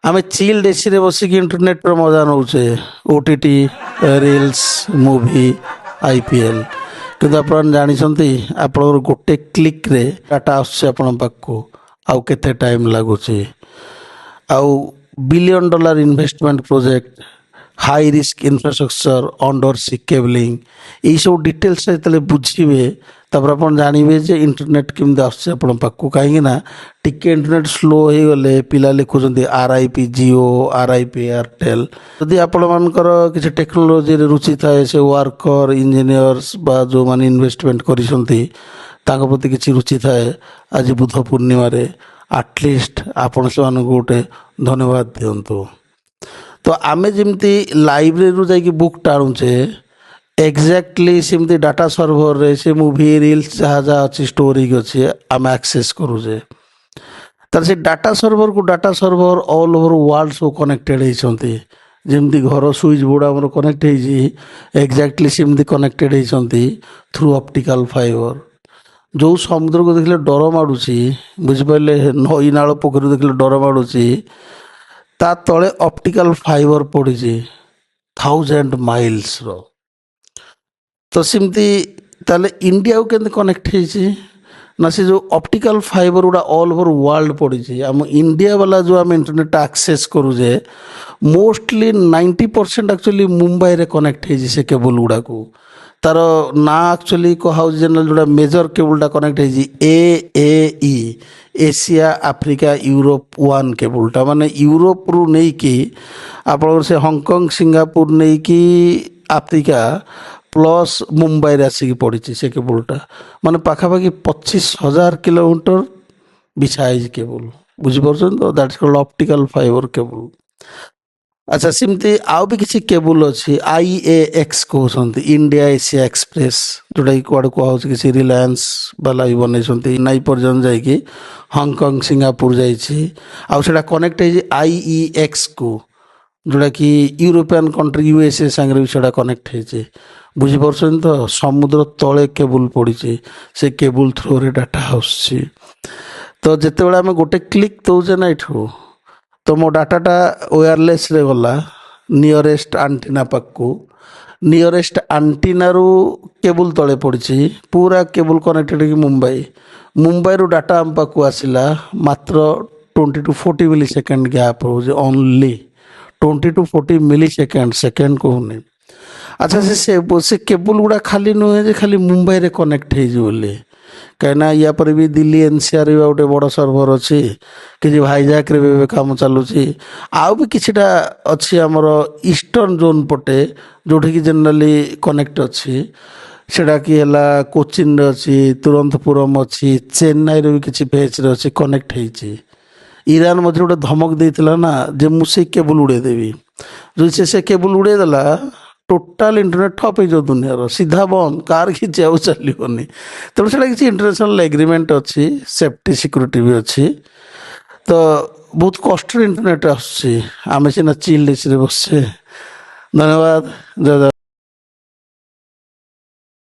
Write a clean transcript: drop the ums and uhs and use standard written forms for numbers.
ଆମେ ଚିଲ୍ଡ ଏସିରେ ବସିକି ଇଣ୍ଟରନେଟ୍ର ମଜା ନେଉଛେ, ଓଟିଟି, ରିଲ୍ସ, ମୁଭି, ଆଇପିଏଲ୍। କିନ୍ତୁ ଆପଣ ଜାଣିଛନ୍ତି, ଆପଣଙ୍କର ଗୋଟେ କ୍ଲିକ୍ରେ ଡାଟା ଆସୁଛି ଆପଣଙ୍କ ପାଖକୁ ଆଉ କେତେ ଟାଇମ୍ ଲାଗୁଛି? ଆଉ billion dollar investment project, high risk infrastructure, under sea cabling, ଏଇସବୁ ଡିଟେଲ୍ସ ଯେତେବେଳେ ବୁଝିବେ, ତାପରେ ଆପଣ ଜାଣିବେ ଯେ ଇଣ୍ଟରନେଟ୍ କେମିତି ଆସୁଛି ଆପଣଙ୍କ ପାଖକୁ। କାହିଁକି ନା ଟିକେ ଇଣ୍ଟରନେଟ୍ ସ୍ଲୋ ହେଇଗଲେ ପିଲା ଲେଖୁଛନ୍ତି "ଆର୍ I P Jio, R I P Airtel". ଯଦି ଆପଣମାନଙ୍କର କିଛି ଟେକ୍ନୋଲୋଜିରେ ରୁଚି ଥାଏ, ସେ ୱାର୍କର, ଇଞ୍ଜିନିୟର୍ସ ବା ଯେଉଁମାନେ ଇନଭେଷ୍ଟମେଣ୍ଟ କରିଛନ୍ତି, ତାଙ୍କ ପ୍ରତି କିଛି ରୁଚି ଥାଏ, ଆଜି ବୁଦ୍ଧ ପୂର୍ଣ୍ଣିମାରେ ଆଟଲିଷ୍ଟ ଆପଣ ସେମାନଙ୍କୁ ଗୋଟେ ଧନ୍ୟବାଦ ଦିଅନ୍ତୁ। ତ ଆମେ ଯେମିତି ଲାଇବ୍ରେରୀରୁ ଯାଇକି ବୁକ୍ଟା ଆଣୁଛେ, ଏକ୍ଜାକ୍ଟଲି ସେମିତି ଡାଟା ସର୍ଭରରେ ସେ ମୁଭି, ରିଲ୍ସ ଯାହା ଯାହା ଅଛି, ଷ୍ଟୋର୍ ହେଇକି ଅଛି, ଆମେ ଆକ୍ସେସ୍ କରୁଛେ। ତାହେଲେ ସେ ଡାଟା ସର୍ଭରକୁ data server all over world ସବୁ କନେକ୍ଟେଡ଼ ହେଇଛନ୍ତି। ଯେମିତି ଘର ସୁଇଚ୍ ବୋର୍ଡ଼ ଆମର କନେକ୍ଟ ହେଇଛି, ଏକ୍ଜାକ୍ଟଲି ସେମିତି କନେକ୍ଟେଡ଼ ହେଇଛନ୍ତି ଥ୍ରୁ ଅପ୍ଟିକାଲ ଫାଇବର। ଯେଉଁ ସମୁଦ୍ରକୁ ଦେଖିଲେ ଡର ମାଡ଼ୁଛି, ବୁଝିପାରିଲେ, ନଈ, ନାଳ, ପୋଖରୀ ଦେଖିଲେ ଡର ମାଡ଼ୁଛି, ତା ତଳେ ଅପ୍ଟିକାଲ ଫାଇବର ପଡ଼ିଛି 1000 ମାଇଲ୍ସର। ତ ସେମିତି ତାହେଲେ ଇଣ୍ଡିଆକୁ କେମିତି କନେକ୍ଟ ହେଇଛି ନା, ସେ ଯେଉଁ ଅପ୍ଟିକାଲ ଫାଇବର ଗୁଡ଼ା ଅଲ୍ ଓଭର ୱାର୍ଲଡ ପଡ଼ିଛି, ଆମ ଇଣ୍ଡିଆ ବାଲା ଯେଉଁ ଆମେ ଇଣ୍ଟରନେଟ୍ଟା ଆକ୍ସେସ୍ କରୁଛେ, ମୋଷ୍ଟଲି 90% ଆକ୍ଚୁଆଲି ମୁମ୍ବାଇରେ କନେକ୍ଟ ହେଇଛି ସେ କେବୁଲ୍ ଗୁଡ଼ାକୁ। ତାର ନାଁ ଆକ୍ଚୁଆଲି କୁହାହେଉଛି, ଜେନେରାଲ ଯେଉଁଟା ମେଜର କେବୁଲଟା କନେକ୍ଟ ହେଇଛି, AAE, Asia Africa Europe one କେବୁଲଟା। ମାନେ ୟୁରୋପରୁ ନେଇକି ଆପଣଙ୍କର ସେ ହଂକଂ, ସିଙ୍ଗାପୁର ନେଇକି ଆଫ୍ରିକା ପ୍ଲସ୍ ମୁମ୍ବାଇରେ ଆସିକି ପଡ଼ିଛି ସେ କେବୁଲଟା। ମାନେ ପାଖାପାଖି 25,000 କିଲୋମିଟର ବିଛା ହେଇଛି କେବୁଲ। ବୁଝିପାରୁଛନ୍ତି ତ? That's called optical fiber cable. ଆଚ୍ଛା, ସେମିତି ଆଉ ବି କିଛି କେବୁଲ ଅଛି, ଆଇଏଏକ୍ସ କହୁଛନ୍ତି, ଇଣ୍ଡିଆ ଏସିଆ ଏକ୍ସପ୍ରେସ୍, ଯେଉଁଟାକି କୁଆଡ଼େ କୁହାହେଉଛି, କିଛି ରିଲାଏନ୍ସ ବାଲା ବି ବନେଇଛନ୍ତି। ନାଇ ପର୍ଯ୍ୟନ୍ତ ଯାଇକି ହଂକଂ, ସିଙ୍ଗାପୁର ଯାଇଛି। ଆଉ ସେଇଟା କନେକ୍ଟ ହେଇଛି ଆଇଇଏକ୍ସକୁ, ଯେଉଁଟାକି ୟୁରୋପିଆନ୍ କଣ୍ଟ୍ରି, ୟୁଏସ୍ଏ ସାଙ୍ଗରେ ବି ସେଇଟା କନେକ୍ଟ ହେଇଛି। ବୁଝିପାରୁଛନ୍ତି ତ? ସମୁଦ୍ର ତଳେ କେବୁଲ ପଡ଼ିଛି, ସେ କେବୁଲ ଥ୍ରୋରେ ଡାଟା ଆସୁଛି। ତ ଯେତେବେଳେ ଆମେ ଗୋଟେ କ୍ଲିକ୍ ଦେଉଛେ ନା ଏଠୁ, ତ ମୋ ଡାଟାଟା ୱେୟାରଲେସ୍ରେ ଗଲା ନିୟରେଷ୍ଟ ଆଣ୍ଟିନା ପାଖକୁ। ନିୟରେଷ୍ଟ ଆଣ୍ଟିନାରୁ କେବୁଲ ତଳେ ପଡ଼ିଛି, ପୁରା କେବୁଲ କନେକ୍ଟେଡ଼ ହେଇକି ମୁମ୍ବାଇ। ମୁମ୍ବାଇରୁ ଡାଟା ଆମ ପାଖକୁ ଆସିଲା ମାତ୍ର 20 to 40 milli second gap ରହୁଛି, only 20 to 40 milli second, second କହୁନି। ଆଚ୍ଛା, ସେ କେବୁଲ ଗୁଡ଼ା ଖାଲି ନୁହେଁ ଯେ ଖାଲି ମୁମ୍ବାଇରେ କନେକ୍ଟ ହେଇଛି ବୋଲି। କାହିଁକିନା ୟା ପରେ ବି ଦିଲ୍ଲୀ ଏନସିଆର ବି ଗୋଟେ ବଡ଼ ସର୍ଭର ଅଛି, କିଛି ଭାଇଜାକରେ ବି ଏବେ କାମ ଚାଲୁଛି। ଆଉ ବି କିଛିଟା ଅଛି ଆମର ଇଷ୍ଟର୍ଣ୍ଣ ଜୋନ୍ ପଟେ, ଯେଉଁଠିକି ଜେନେରାଲି କନେକ୍ଟ ଅଛି। ସେଇଟା କି ହେଲା କୋଚିନରେ ଅଛି, ତିରୁଅନନ୍ତପୁରମ ଅଛି, ଚେନ୍ନାଇରେ ବି କିଛି ଫେଜ୍ରେ ଅଛି, କନେକ୍ଟ ହେଇଛି। ଇରାନ ମଝିରେ ଗୋଟେ ଧମକ ଦେଇଥିଲା ନା ଯେ ମୁଁ ସେଇ କେବୁଲ ଉଡ଼େଇ ଦେବି। ଯଦି ସେ କେବୁଲ ଉଡ଼େଇ ଦେଲା, ଟୋଟାଲ ଇଣ୍ଟରନେଟ୍ ଠପ୍ ହେଇଯିବ ଦୁନିଆର, ସିଧା ବନ୍ଦ, କାହାର କିଛି ଆଉ ଚାଲିବନି। ତେଣୁ ସେଇଟା କିଛି ଇଣ୍ଟରନ୍ୟାସନାଲ୍ ଏଗ୍ରିମେଣ୍ଟ ଅଛି, ସେଫ୍ଟି ସିକ୍ୟୁରିଟି ବି ଅଛି। ତ ବହୁତ କଷ୍ଟରେ ଇଣ୍ଟରନେଟ୍ ଆସୁଛି, ଆମେ ସିନା ଚିଲ୍ଡ ଏସିରେ ବସଛେ। ଧନ୍ୟବାଦ, ଜୟ ଜଗନ୍ନାଥ।